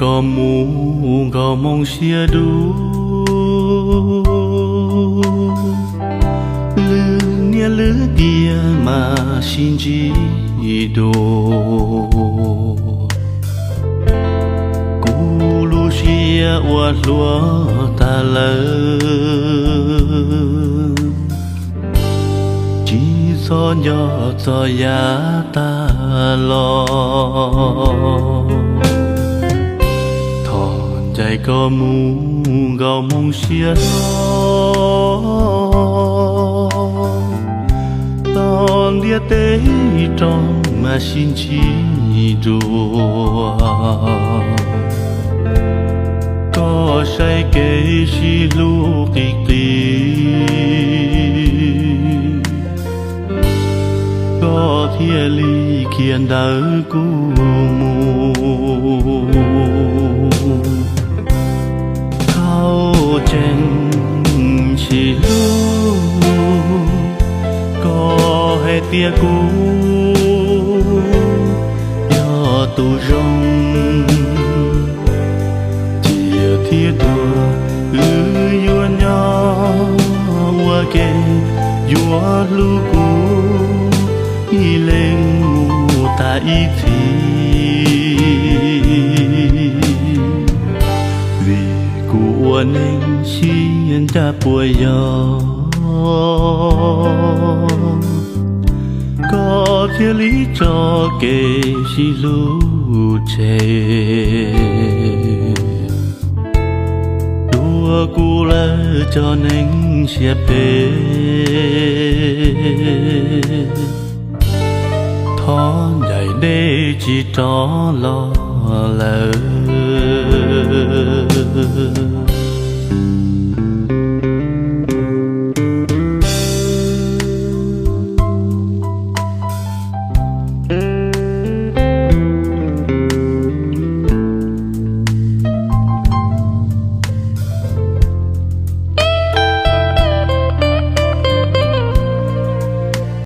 Koj mus nkaus hmoo siab dub, lwm niam lwm tiam mam sib ntsib dua. Kuv lub siab uas hluas tag lawm, tsis txhob nco txog yav tag los. Thov ncaim koj mus nkaus hmoo siab hlo, txog ntiaj teb rau mam sib ntsib dua. Koj saib kev sib hlub qis qis, koj thiaj li khiav ntawm kuv mus. Thaum tseem sib hlub, koj hais tias kuv yog tus zoo, cia thiab tuag wb yuav nyob ua ke, yuav hlub kuv ib leeg mus tas ib txhis. Vim kuv ua neej sib ncaj puas yog, koj thiaj li tso kev sib hlub tseg, tuav kuv lawv cov neeg siab phem. Thov ncaim dej tsis rov los lawm.